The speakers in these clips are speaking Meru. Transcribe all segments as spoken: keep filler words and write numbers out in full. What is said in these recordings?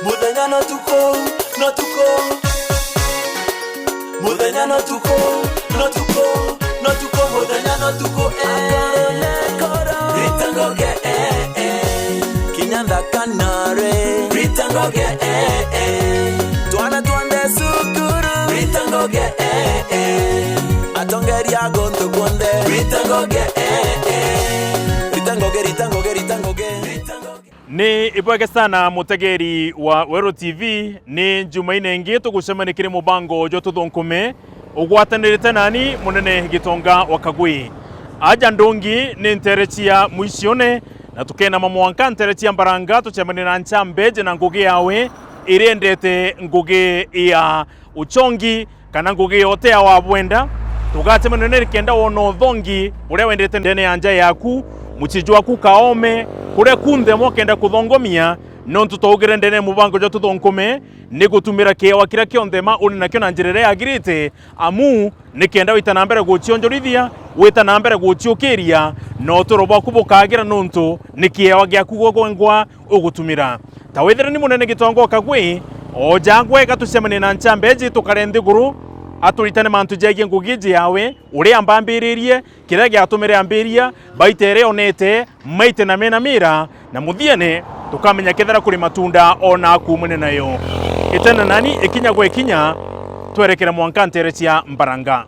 Muthenya no tuku, no tuku. Muthenya no tuku, no tuku, no tuku, muthenya no tuku, eh. Rita ngoge, eh, eh. Kinya nthaka nare. Rita ngoge, eh, eh. Twana twande cukuru. Rita ngoge, eh, eh. Atongeria guntu kunthe. Rita ngoge, eh, eh. Rita ngoge, rita ngoge, rita ngoge, rita ngoge. Ni ibwege sana mutegeri wa Weru T V, ni Jumaine ingi tugucemania kiri mubango jwa Tuthunkume, ugwatanirite nani munene Gitonga wa Kagwi. Aja ndungi ni ntere cia mwicione, na tukenama mwanka ntere cia Mbaranga tucemanie na ncambeje na ngugi yawe iria endete ngugi ya uchongi, kana ngugi yote ya wabwenda, tugatemanwe neri kenda wona uthongi uria wendete ndene ya nja yaku, mucii jwaku kaome, kuria kunthe mokenda kuthongomia, nontu twaugire ndene ya mubango jwa Tuthunkume ni gutumira kiewa kiria kionthe ma uri nakio na njira iria yagirite, amu ni kenda wita na mbere gucionjorithia, wita na mbere guciukiria, na uturo bwaku bukagira nontu ni kiewa giaku gwe gwengwa ugutumira. Ta withire ni munene Gitonga o Kagwi, oja gwega tucemanie na ncambeji tukare nthiguru, aturitane mantu jegie ngugi iji yawe, uria ambambiririe, kiria giatumire ambiria, baita iria onete, maite na mena mira, na muthiene tukamenya kethira kuri matunda ona akumene nayo. Itene nani ikinya gwe kinya, twerekere mwanka ntere cia Mbaranga.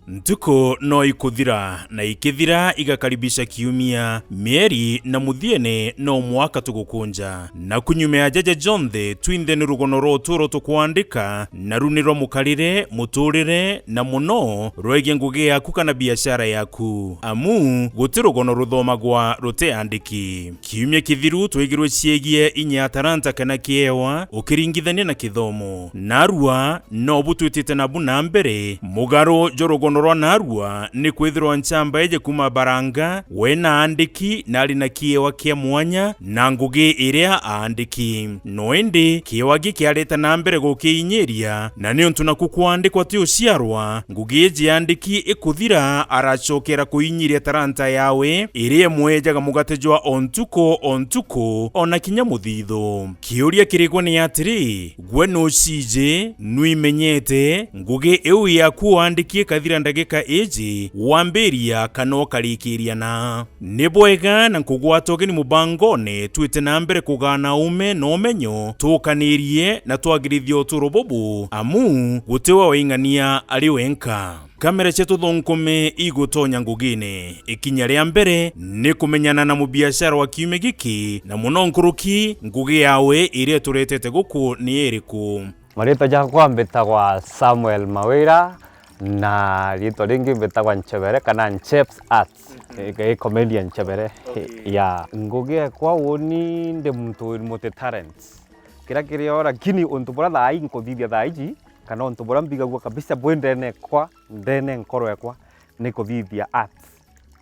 Ntuku no ikuthira, na ikithira igakaribisha kiumia, mieri, na muthiene no mwaka tugukunja. Naku nyuma ya jaja jonthe, twinthe ni rugono rwa uturo tukwandika, naru ni rwa mukarire, muturire, na muno rwegie ngugi yaku kana biashara yaku. Amu guti rugono ruthomagwa ruteandiki. Kiumia kithiru twigirwe ciegie inya ya taranta kana kiewa ukiringithania na kithomo. Narua, no bu twitite nabu na mbere. Mugaru jwa rugono rwa narua ni kwithirwa ncamba iji kuuma Baranga, we na aandiki, na ari na kiewa kia mwanya na ngugi iria aandiki. No indi, kiewa giki areta na mbere gukiinyiria, na niuntu naku kwandikwa ti uciarwa, ngugi iji aandiki ikuthira, aracokera kuinyiria taranta yawe, iria imwejaga mugate jwa o ntuku o ntuku, o na kinya muthithu. Kiuria kirigwe ni atiri, gwe nuciiji, nwimenyete, ngugi iu yaku waandiki ikathira ndagika iji wambiria kana ukarikiria na? Ni bwega na nkugwata ugeni mubangone, twite na mbere kugaana uume na umenyo, tukanirie na twagirithie uturo bubu, amu guti we waing'ania ari wenka. Kamera cia Tuthunkume igutonya ngugine. Ikinya ria mbere ni kumenyana na mubiashara wa kiumia giki, na muno nkuruki, ngugi yawe iria ituretete guku ni iriku? Maritwa jakwa mbitagwa Samuel Mawira, na ritwa ringi mbitagwa Nchebere kana Ncheps Arts. Mhm. Eh, eh, comedian Nchebere. Okay. Ya. Ngugi ekwa uni ndi muntu wi multi talents. Kiria kiri o, lakini untu buria thaa ii nkuthithia thaa iji, kana untu buria mbigagua kabisa bwi ndene kwa, ndene nkoro ekwa, ni kuthithia arts.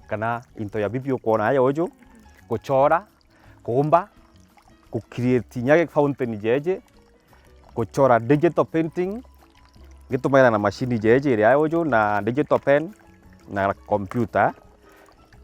Kana into ya bibi ukwona aja uju, guchora, kuumba, ku create inya fountain jeje, guchora digital painting, ngitumaira na machine jeje iria uju na digital pen na computer.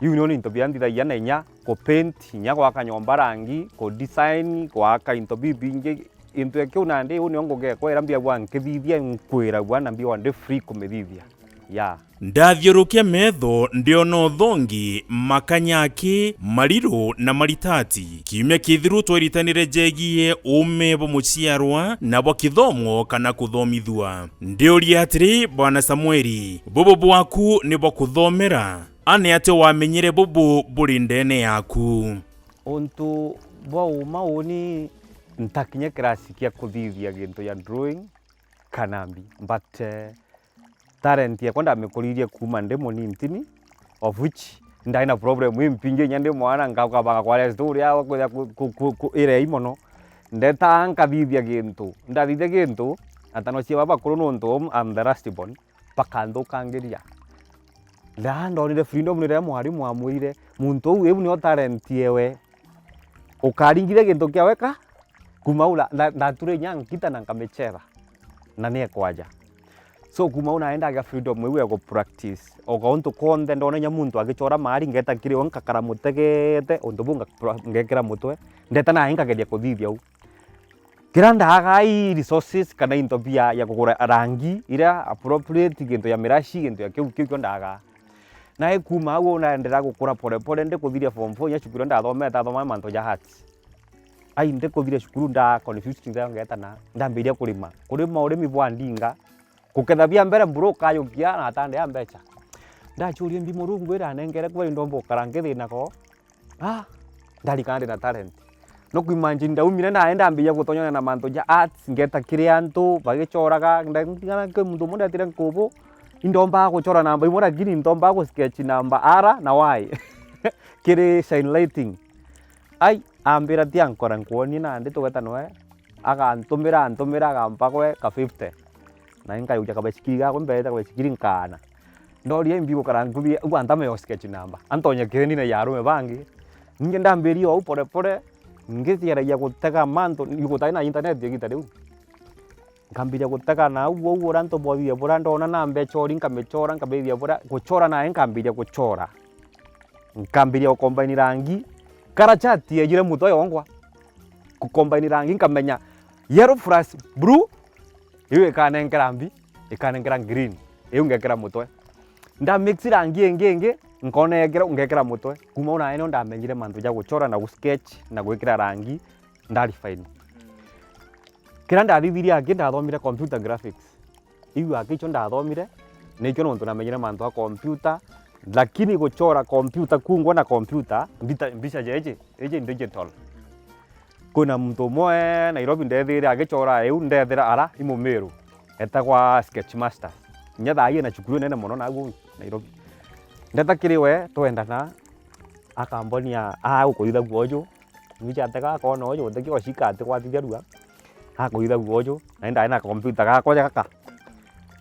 Iu nio into bia nthithagia na inya ku paint, inya gwaka nyomba rangi, ku design, gwaka into bibingi. Into ya kiu nandi iu nio ngugi ekwa iria mbiagua nkithithia, nkwiragua na mbiagua ndi free kumithithia. Yeah. Ndathiurukia metho, ndiona uthongi, makanyaki, mariru na maritati. Kiumia kithiru twaritanire jegie uume bwa muciarwa na bwa kithomo kana kuthomithua. Ndiuria atiri, Bwana Samueli, bubu bwaku ni bwa kuthomera? A ni atia wamenyire bubu buri ndene yaku? Untu bwa uma uni ntakinya kirasi kia kuthithia gintu ya drawing kana mbi, but, eh, talent yekwa ndamikuririe kuuma ndi munintini, of which ndari na problem imbingi inya ndi mwana, ngauka bagakwara story ya kwithia ku, ku, ku, ku, irei mono. Ndetaa nkathithia gintu, ndathithia gintu, atano cia baba bakuru nontu I'm the last born, bakanthukangiria. Riria ndonire freedom riria mwarimu amwire, muntu uu iu nio talent yewe. Ukaringithia gintu kia weka, kuma ula, nda-, ndatura inya nkita na nkamichera. Na niekwaja. So, kuuma au nae ndagia freedom iu ya ku practice. O kauntu konthe ndona inya muntu agichora maari, ngeeta kiri we nkakara mutegete, untu buu nga-, ngekira mutwe, ndeta nae nkageria kuthithia uu. Kira ndaaga i resources kana into bia ya kugura rangi iria appropriate, gintu ya mirashi, gintu ya kiu, kiu kio ndaaga. Nae kuuma au naenderea gukura pole pole, ndikuthiria form four, inya cukuru iria ndathomete, ndathoma mantu ja arts. Ai, ndikuthiria cukuru nda confused, ngeeta na ndambiria kurima. Kurima urimi bwa ndinga, kuketha bia mbere mburu ukayukia na atande ya mbecha. Ndachuria mbi Murungu iranengere kuba indomba ukara ngithina ko. Ah, ndarikana ndi na talent. No ku imagine ndaumire nae ndambiria gutonyana na mantu ja arts, ngeeta kiri antu bagichoraga, nda-, ndigana kwi muntu umwe ndetire nkubu, indombaga guchora namba imwe, lakini indombaga gu sketch namba R na Y kiri shine lighting. Ai, ambira, "Tia nkora nkuonie nandi tugeta noe." Agantumira, antumira, agampa gwe ka fifty. Na nkayukia kabaisikiri gakwa, mbeete kabaisikiri nkaana. Ndoria, "Imbi gukara nkuthithia, uu antame yo sketch namba." Antonya kireni na ya arume bangi. Ningi ndambiria ou pole pole, ngiciaragia gutega mantu, gutaari na internet igita riu. Nkambiria gutega na au, au uria antu bothithia buria ndona na mbechori, nkamichora, nkambithia buria guchora, nae nkambiria guchora. Nkambiria gukombaini rangi, kara chart yejire mutwe yongwa. Gukombaini rangi, nkamenya yellow plus blue, iu ikanenkera mbi, ikanenkera green, iu ngekira mutwe. Nda mix rangi ingi ingi, nkona yekira, ngekira mutwe. Kuuma au nae nio ndamenyire mantu ja guchora na gu sketch na gwikira rangi, nda refine. Kiria ndathithirie aki, ndathomire computer graphics. Iu aki icio ndathomire, nikio nontu namenyire mantu a computer, lakini guchora computer, kungwa na computer, mbita-, mbica ja iji, iji digital. Kwina muntu umwe Nairobi ndethire agichora iu, ndethira ara i Mumiru, etagwa Sketch Master. Inya thaa ii ena cukuru inene mono nagu Nairobi. Ndeta kiri we, twendana, akambonia, "Aa, ukurithagua uju." Mbicha atega akona uju, uteki washika ati kwatithia rua. Akurithagua uju, na ndae na computer gakwa gaka.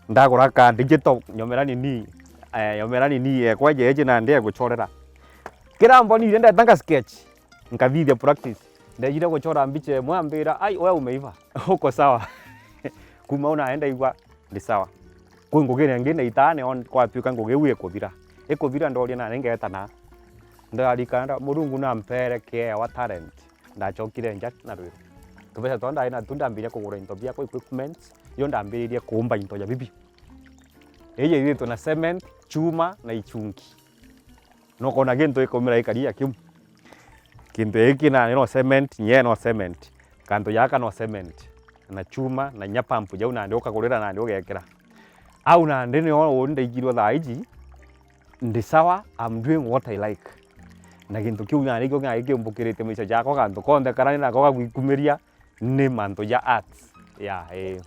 Ndagura ka digital, nyomera nini, eh, nyomera nini yekwa jeje na ndi eguchorera. Kira mbonire ndeta nka sketch, nkathithia practice. Ndejire guchora mbicha imwe, ambira, "Ai, we umeiva." Uko sawa. Kuuma au nae ndaigua ndi sawa. Kwi ngugi ingi ndaitaa, nio kwatuika ngugi iu ikuthira. Ikuthira, ndoria nani ngeeta na. Ndarikana nda-, Murungu nampere kiewa talent. Ndachokire nja na rwiro. Tubeca turia ndari natu ndambiria kugura into biakwa, equipments, iyo ndambiririe kuumba into ja bibi. Iji ithitwe na cement, chuma na ichungi. Nokona gintu gikumira gikaria kiu. Kintu giki nandi no cement, nyee no cement. Kantu jaka no cement. Na chuma, na inya pump jau nandi ukagurira nandi ugekira. Au nandi nio uu ndaigirwe thaa iji, ndi sawa, I'm doing what I like. Na gintu kiu nandi kio nandi kiumbukirite maica jakwa, kantu konthe kara ni nako gagwikumiria, ni mantu ja arts. Ya, ii.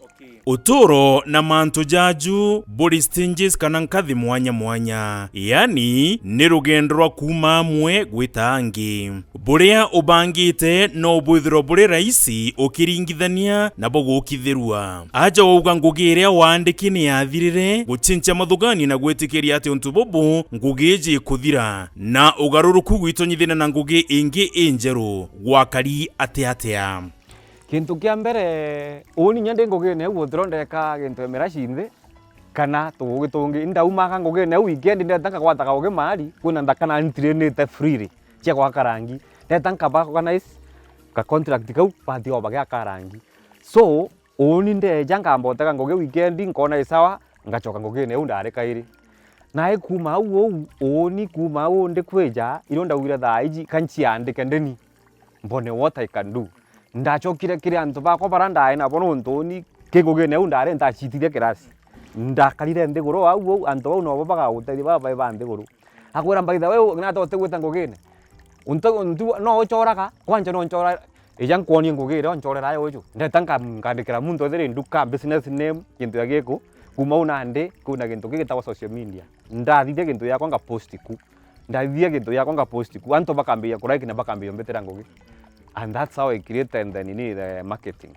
Utuuro na mantu jaju buri stages kana nkathi mwanya mwanya, yani ni rugendo rwa kuuma amwe gwita angi. Buria ubangite no bwithirwa buri raisi ukiringithania na bugukithirua. Aja wauga ngugi iria waandiki ni yathirire, guchinchia mathugani na gwitikiria ati untu bubu ngugi iji ikuthira, na ugaruruku gwitonyithania na ngugi ingi injeru, gwakari ati atia? Kintu kia mbere, uuni inya ndi ngugine iu, uthirwa ndeka gintu ya mirashi nthi, kana tugugi tungi. Indaumaga ngugine iu weekend, ndeta nkagwata kaugi maari, kwina nthaka na ntirinite freely cia gwaka rangi. Ndeta nkaba organize ka contract kau, bathi o bagiaka rangi. So, uuni ndeja nkamba utega ngugi weekend, nkona i sawa, ngachoka ngugine iu ndari kairi. Nae kuuma au uu, uuni kuuma au ndikwija, irio ndaugire thaa iji, ka nciandike ndeni. Mbone what I can do. Ndachokire kiri antu bakwa bara ndae nabo, nontu uni kingugine au ndare ntachitithia kirasi. Ndakarire nthiguru au au, antu bau nobo bagagutethia baba bai ba nthiguru. Akwira, "By the way, nata utigwita ngugine? Untu, untu no uchoraga, kwanja no nchora, ija nkwonie ngugi iria onchorera ayo uju." Ndeta nka-, nkandikira muntu ethire nduka, business name, gintu ya giku, kuuma au nandi, kwina gintu gigitagwa social media. Ndathithia gintu yakwa nga post ku. Ndathithia gintu yakwa nga post ku, antu bakambiria ku like na bakambiria mbitira ngugi. And that's how I created the nini, the marketing.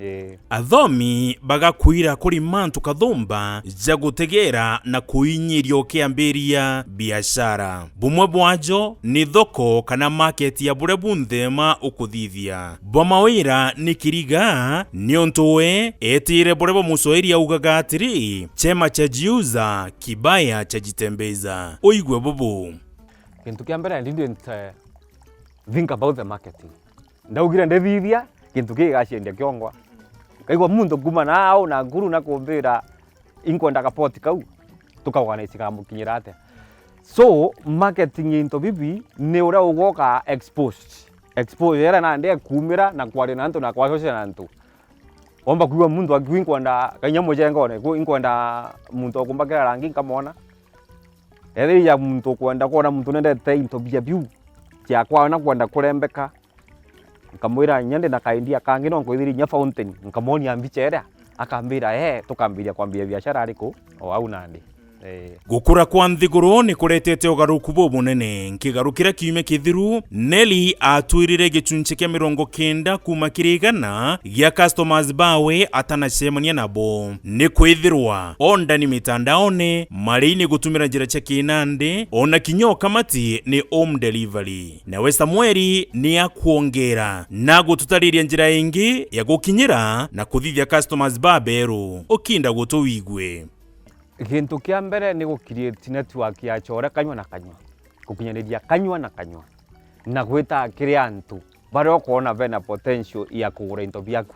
Ii. Athomi bagakwira kuri mantu kathumba ja gutegera na kuinyiria ukiambiria biashara. Bumwe bwajo ni thoko kana market ya buria bunthe ma ukuthithia. Bwa Mawira ni kiriga, niuntu we etire buria bwa Muswahili augaga atiri, "Chema cha jiuza, kibaya cha jitembeza." Uigue bubu. Gintu kia mbere, I didn't, eh, think about the marketing. Ndaugire ndithithia gintu kii gaciendia kiongwa. Nkaigua muntu kuuma na au na Nakuru na kumbira, "Inkwenda kapoti kau, tukaorganize kamukinyira atia?" So, marketing into bibi ni uria ugoka exposed. Exposure iria nandi ekuumira na kwaria na antu na kwacocera na antu. Omba kwigua muntu akiuga, "Inkwenda kainya mucengone, ku-, inkwenda muntu okumbakira rangi nkamwona." Ethirija muntu ukwenda kwona muntu nendete into bia biu, cia kwawe na kwenda kurembeka, nkamwira, "Inya ndi na kaendia kangi, no nkwithiri inya fountain." Nkamonia mbicha iria, akambira, "Ee, tukambiria kwambiria biashara ariku?" O au nandi. Ee. Gukura kwa nthiguru ni kuretete ugaruku bubunene. Nkigaru kiria kiumia kithiru, Nelly atwirire gicunchi kia mirongo kenda kuuma kiri igana gia customers bawe atanacemania nabo. Ni kwithirwa o ndani mitandaone, mariini gutumira njira cia kinandi, ona kinya ukamati ni home delivery. Nawe Samueli ni akwongera na gututariria njira ingi ya gukinyira na kuthithia customers baberu. Ukinda gutuwigue. Gintu kia mbere ni gu-create network ya chore kanyua na kanyua, gukinyaniria kanyua na kanyua, na gwita kiri antu baria ukoona bena potential ya kugura into biaku.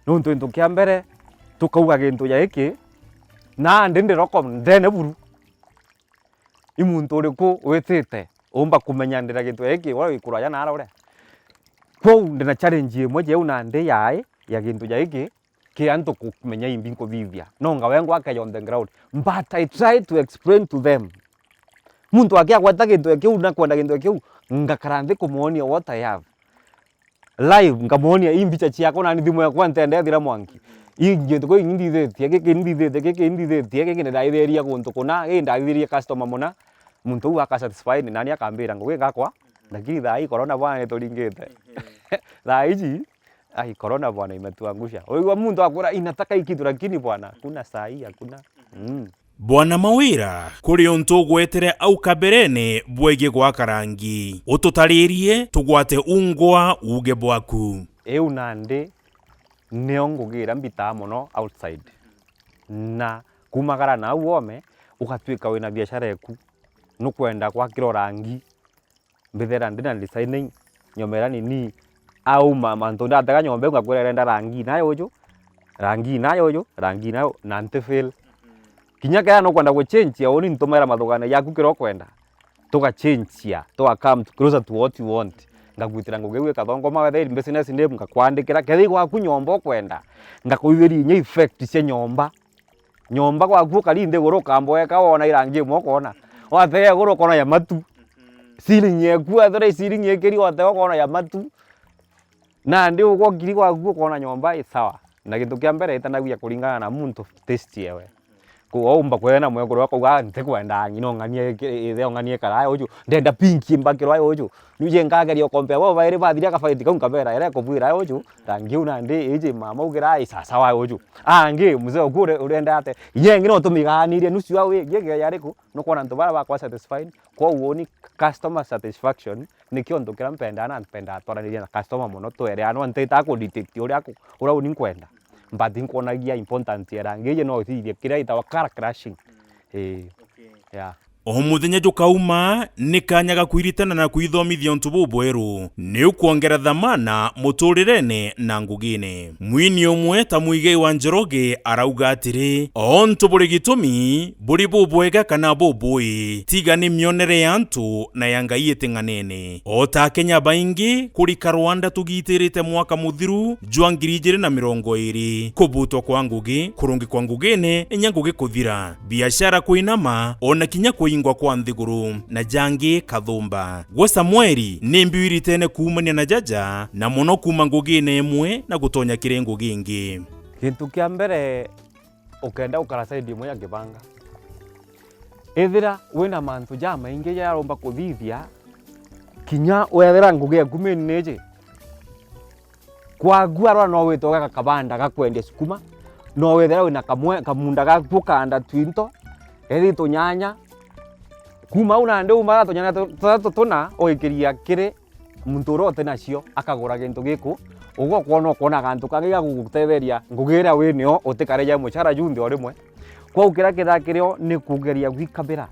Nuntu gintu kia mbere, tukauga gintu ja giki, nandi ndi roko ndene buru. I muntu uriku witite umba kumenya ndira gintu giki, uria wi kuraja naara uria? Kwou ndina challenge imwe jau nandi yai ya gintu ja giki, ki antu kumenya imbi nkuthithia. No nga wengwa akeja on the ground. But I try to explain to them. Muntu akiagweta gintu kiu na kwenda gintu kiu, ngakara nthi kumwonia what I have. Live, nkamwonia ii mbicha ciakwa, nani thimu yakwa ntende ethira mwanki. Ii gintu kuu ii nthithitie, giki nthithitie, giki nthithitie, giki ni ndaithiria guntu kuna, giki ndaithirie customer muna. Muntu uu aka satisfied, nani akambira ngugi ngakwa, lakini thaa ii corona bwana nituringite. Thaa iji, ai, corona bwana imetuangusha. Uigua muntu akwira, "Inataka hii kitu, lakini bwana, hakuna saa hii, hakuna." Mm. Bwana Mawira, kuri untu ugwetere au kaberene bwegie gwaka rangi. Ututaririe, tugwate ungwa uuge bwaku. Iu nandi nio ngugi iria mbitaa mono outside. Na kumagara nau wome, ugatwika wina biashara eku. Nukwenda gwakirwa rangi, mbithera ndina designing, nyomera nini, auma mantu ndatega nyomba iu ngakwira irenda rangi nayo uju, rangi nayo uju, rangi nayo, na nti fail. Kinya kethira nukwenda guchenjia uni ntumera mathugano jaku kiria ukwenda, tugachenjia, tuga come closer to what you want. Ngagwitira ngugi iu ikathongoma, whether in business name, ngakwandikira, kethira i gwaku nyomba ukwenda, ngakwithiria inya effect cia nyomba. Nyomba gwaku ukari nthiguru ukamba weka wona irangi imwe ukona. Watega iguru ukona ya matu. Ceiling yeku, ethira i ceiling ikiri watega ukona ya matu. Nandi ugwokiri gwaku ukona nyomba i sawa. Na gintu kia mbere itanagia kuringana na muntu taste yewe. Ku waumba kwena mwekuru akauga, "Ah, ntikwenda ng'ina ong'anie iki-, ithe ong'anie karae uju. Ndenda pink mbakirwa uju." Nuje nkageria ukompea bo bairi bathira kabaiti kau nkabera ere kubwira uju. Rangi u nandi iji mama ugira i sasawa uju. Angi mzee uku ure-, urenda ate? Inya ingi no tumiganirie nusu ya wigi igia yariku? Nukwona antu bara bakwa satisfied? Kwou uni customer satisfaction nikio untu kiria mpendaa na mpendaa twaranirie na customer mono, twereanwa ntitaga ku detect uria aku-, uria uni nkwenda. But nkwonagia important ya rangi iji no ithithie kiria gitawa color clashing. Ii. Okay. Yeah. O muthenya jukauma, ni kanya ga kwiritana na kwithomithia untu bubweru, ni ukwongera thamana muturirene na ngugine. Mwini umwe ta Muigai wa Njoroge arauga atiri, o untu buri gitumi, buri bubwega kana bubui, tiga ni mionere ya antu na ya Ngai iting'anene. O ta Akenya baingi, kurika Rwanda tugitirite mwaka muthiru jwa ngiri ijiri na mirongo iri, kubutwa kwa ngugi, kurungikwa ngugine, inya ngugi kuthira. Biashara kwinama, ona kinya kuingwa kwa nthiguru, na jangi kathumba. Gwe Samueli, nimbi wiritene kuumania na jaja, na mono kuuma ngugine imwe na gutonya kiri ngugi ingi? Gintu kia mbere, ukenda ukara side imwe ya kibanga. Ethira wina mantu jamaingi jaromba kuthithia, kinya wethira ngugi eku main ni iji, Kwaku arora no wite ugaka kabanda ga kwendia sukuma, no withira wina kamwe, kamunda gaku ukanda twinto, kethi tunyanya. Kuma u nandi uma ara tunyanya tu-, tuthatu tuna ugikiria kiri muntu uria uti nacio, akagura gintu giku, ugwe ukwona ukwona gantu kangi ga gugutetheria ngugi iria wi nio utikare ja mucara ju nthi o rimwe. Kwou kiria kithaa kirio ni kugeria gwikabira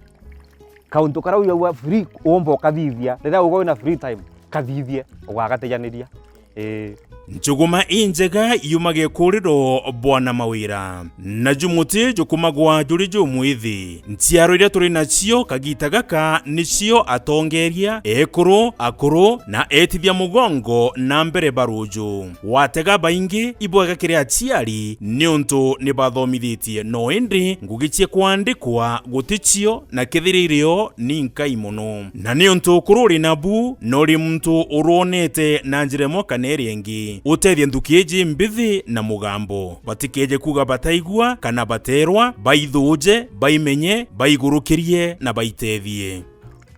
kauntu karia wigagua free, womba ukathithia. Riria ugwe wina free time, kathithie, ugagatejaniria. Ii. Njuguma injega yumaga ikuriro, bwana Mawira, naju muti jukumagwa juri jumwithi. Nchiaro iria turi nacio kagita gaka nicio atongeria, ekuru, akuru, na etithia mugongo na mbere ba ruju. Watega baingi ibwega kiri aciari, niuntu ni bathomithitie, no indi ngugi cia kwandikwa guticio, na kethira irio ni nkai mono. Na niuntu ukuru uri nabu, no uri muntu urwonete na njira imwe kana iria ingi, utethie nthuki iji mbithi na mugambo. Batikeje kuuga bataigua kana bateerwa, baithuje, baimenye, baigurukirie na baitethie.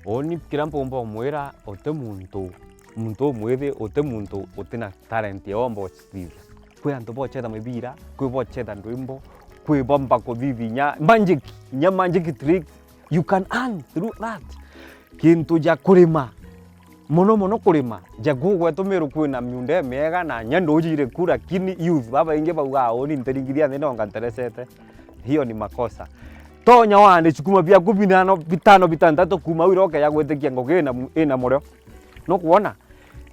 Uuni kiria mpumba umwira, uti muntu, muntu umwithi, uti muntu uti na talent ya womba ucithithia. Kwi antu bochetha mibira, kwi bochetha ndwimbo, kwi bomba kuthithia nya magic, nya magic tricks. You can earn through that. Kintu ja kurima, mono mono kurima, ja guku gwetu Meru kwina miunda imiega na nya nduji iri ku, lakini youth babaingi baugaa, "Uuni ntiringithia nthi nonga nterecete." Hiyo ni makosa. Tonya wande cukuma biaku binano, bitano, bitantatu kuma au iroke ya gwitikia ngugi ina mu-, ina murio. Nukwona?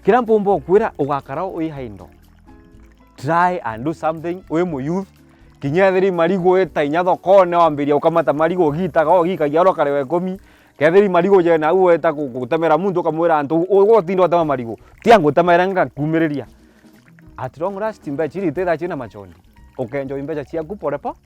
Kiria mpumba ukwira, ugakara wi haindo. Try and do something wi mu youth. Kinya ethiri marigu ita inya thokone, wambiria ukamata marigu ugitaga, ugikagia oro karewa ikumi. Kethiri marigu jena au weta ku-, gutemera muntu ukamwira, "Antu, u-, utinda utema marigu. Tia ngutemere ngakumiriria." At long last, mbeca iri ititha ciina machondi. Ukenjoy mbeca ciaku pole po.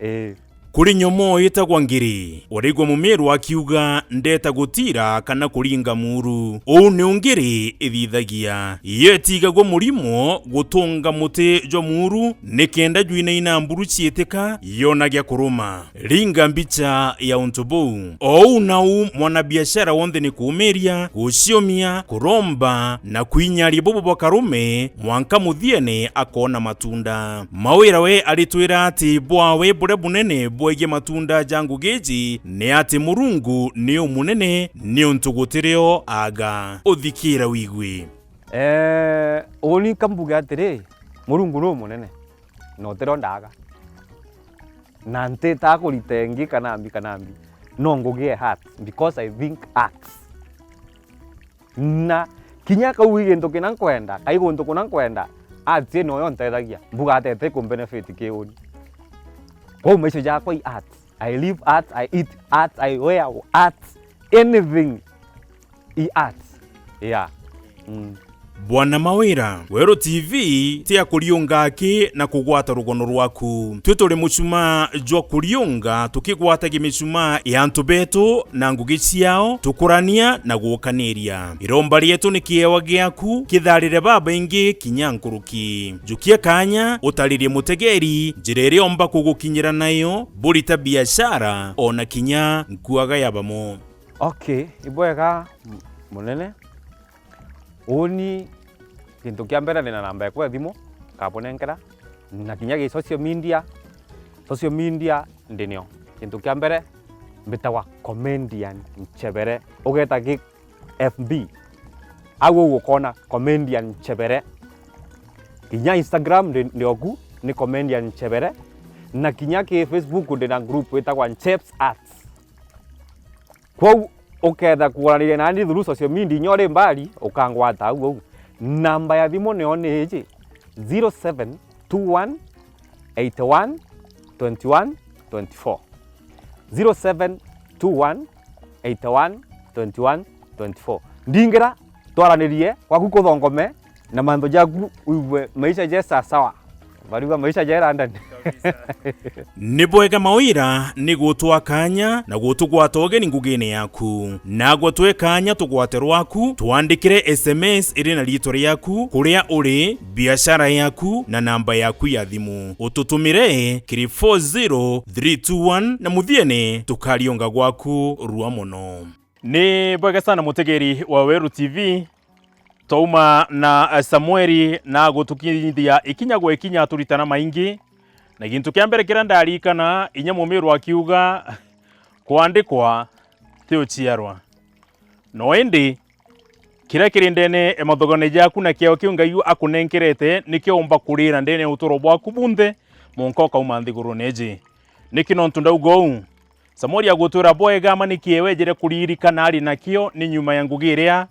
Ii. Kuri nyomoo itagwa Ngiri, uraigua Mumiru akiuga, "Ndeta gutira kana kuringa muuru." Uu niu Ngiri ithithagia. Yo itigagua murimo gutunga muti jwa muuru, nikenda jwinaina mburu ciitika, yona gia kuruma. Ringa mbicha ya untu buu. O uu nau mwanabiashara wonthe ni kuumiria, guciumia, kuromba, na kwinyaria bubu bwa karume, mwanka muthiene akoona matunda. Mawira we aritwira ati bwawe buria bunene bwegie matunda ja ngugi iji ni ati Murungu ni umunene niuntu gutirio aga. Uthikire wigwe. Ee, uuni ka mbuge atiri, Murungu ni umunene, na utirio ndaaga. Na ntitaa kurita ingi kana mbi kana mbi. No ngugi e arts, because I think arts. Na kinya kau i gintu kina nkwenda, kai guntu kuna nkwenda, arts ino yo ntethagia, mbuga atete ku benefit ki uni. Kwou maisha jakwa i arts. I live arts, I eat arts, I wear arts, anything i arts. Yeah. Mm. Bwana Mawira, Weru T V ti ya kuriunga aki na kugwata rugono rwaku. Twi turi mucumaa jwa kuriunga, tukigwatagia micumaa ya antu betu na ngugi ciao, tukurania na guukaniria. Iromba rietu ni kiewa giaku kitharire babaingi kinya nkuruki. Jukia kaanya utaririe mutegeri njira iria omba kugukinyira nayo, burita biashara, ona kinya nkuaga ya bamwe. Okay, ibwega m-, munene. Uuni, gintu kia mbere, ndina namba yakwa ya thimu, nkabunengera, na kinya gi social media, social media ndinio. Gintu kia mbere, mbitagwa Comedian Nchebere. Ugeta gi F B, au ugukona Comedian Nchebere. Kinya Instagram ndi, ndioku, ni Comedian Nchebere. Na kinya ki Facebook ndina group itagwa Nchebs Arts. Kwou uketha kuguraniria nani through social media, inya uri mbari, ukangwata au au. Namba ya thimu nio ni iji, zero seven two one eight one twenty one twenty four. Zero seven two one eight one twenty one twenty four. Ndingira, twaranirie, gwaku kuthongome, na mantu jaku uigue maisha je sawa sawa. Bariuga maisha je London. Ni bwega Mawira ni gutwa kaanya na gutugwata ugeni ngugine yaku. Nagwe twe kaanya tugwate rwaku, twandikire S M S iri na riitwa riaku, kuria uri, biashara yaku, na namba yaku ya thimu. Ututumire kiri four zero three two one, na muthiene tukariunga gwaku rua mono. Ni bwega sana mutegeri wa Weru T V. Twauma na Samueli na gutukinyithia ikinya gwa ikinya turitana maingi, na gintu kia mbere kiria ndarikana, inya mumiru akiuga, kwandikwa ti uciarwa. No indi, kiria kiri ndene ya mathogone jaku na kiao kiu Ngai akunenkerete, nikio umba kurira ndene ya uturo bwaku bunthe, munka ukauma nthigurune iji. Niki nontu ndauga uu? Samueli agutwira bwega, ma niki ewe ejire kuririkana ari nakio ni nyuma ya ngugi iria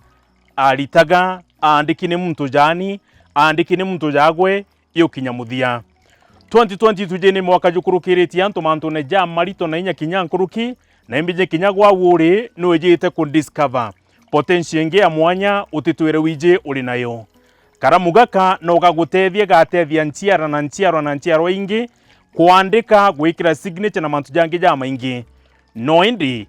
aritaga, aandiki ni muntu jaani, aandiki ni muntu jagwe, iukinya muthia. Twenty twenty-two ni mwaka jukurukiritie antu mantune ja marito na inya kinya nkuruki, na imbiji kinya gwa uri nwijite ku discover potential ingi ya mwanya utitwire wiji uri nayo. Karamu gaka no gagutethie, gatethia nchiara na nchiarwa na nchiarwa ingi, kwandika, gwikira signature na mantu jangi jamaingi. No indi,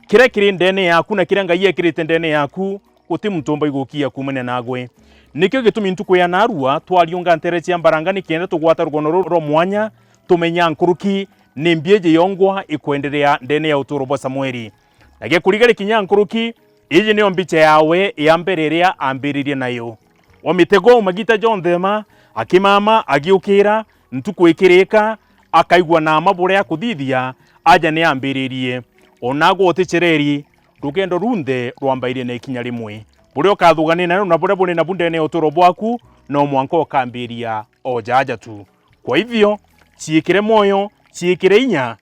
kiria kiri ndene yaku na kiria Ngai ekirite ndene yaku, guti muntu umba igukia kumania nagwe. Nikio gitumi ntuku ya narua twariunga ntere cia mbaranga nikenda tugwata rugono ruru rwa mwanya, tumenya nkuruki ni mbi iji yongwa ikwenderea ndene ya uturo bwa Samueli. Na gikurigari kinya nkuruki, iji niyo mbicha yawe ya mbere iria ambiririe nayo. Wa mitego magita jonthe ma, akimama, agiukira, ntuku ikirika, akaigua na ama buria akuthithia, aja ni ambiririe. Onagwe uticereri, rugendo runthe rwambairie na ikinya rimwe. Buria ukathugania nayo na buria buri nabu ndene ya uturo bwaku, no mwanka ukambiria o jaja tu. Kwa hivyo, ciikire mwoyo, ciikire inya,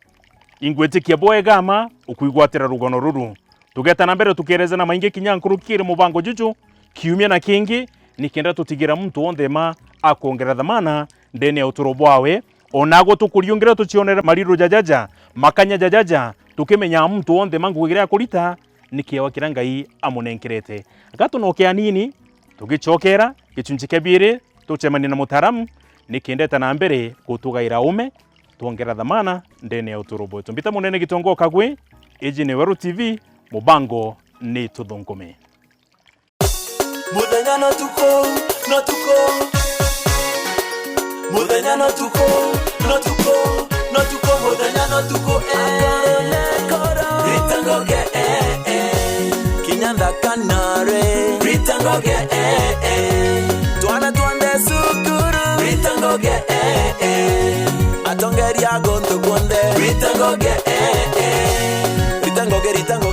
ingwitikia bwega ma ukwigwatira rugono ruru. Tugeta na mbere tukielezana maingi kinya nkuruki kiri mubango juju, kiumia na kingi, nikenda tutigira muntu wonthe ma akwongera thamana ndene ya uturo bwawe. Onagwe tukuriungira tucionere mariru jajaja, makanya jajaja, tukimenya muntu wonthe ma ngugi iria akurita, ni kiewa kiria Ngai amunenkerete. Gatunoke anini, tugicokera gicunci kia biiri, tucemanie na mutaaramu, nikenda eta na mbere gutugaira ume, twongera thamana ndene ya uturo bwetu. Mbita munene Gitongo Kagwe, iji ni Weru T V, mubango ni Tuthungume. Muthenya no tuku, no tuku. Muthenya no tuku, no tuku, no tuku, muthenya no tuku, eh. Rita ngoge, eh, eh. Kinya nthaka nare. Rita ngoge, eh, eh. Twana twonthe cukuru. Rita ngoge, eh, eh. Atongeria guntu kuonthe. Rita ngoge, eh, eh. Rita ngoge, rita ngoge.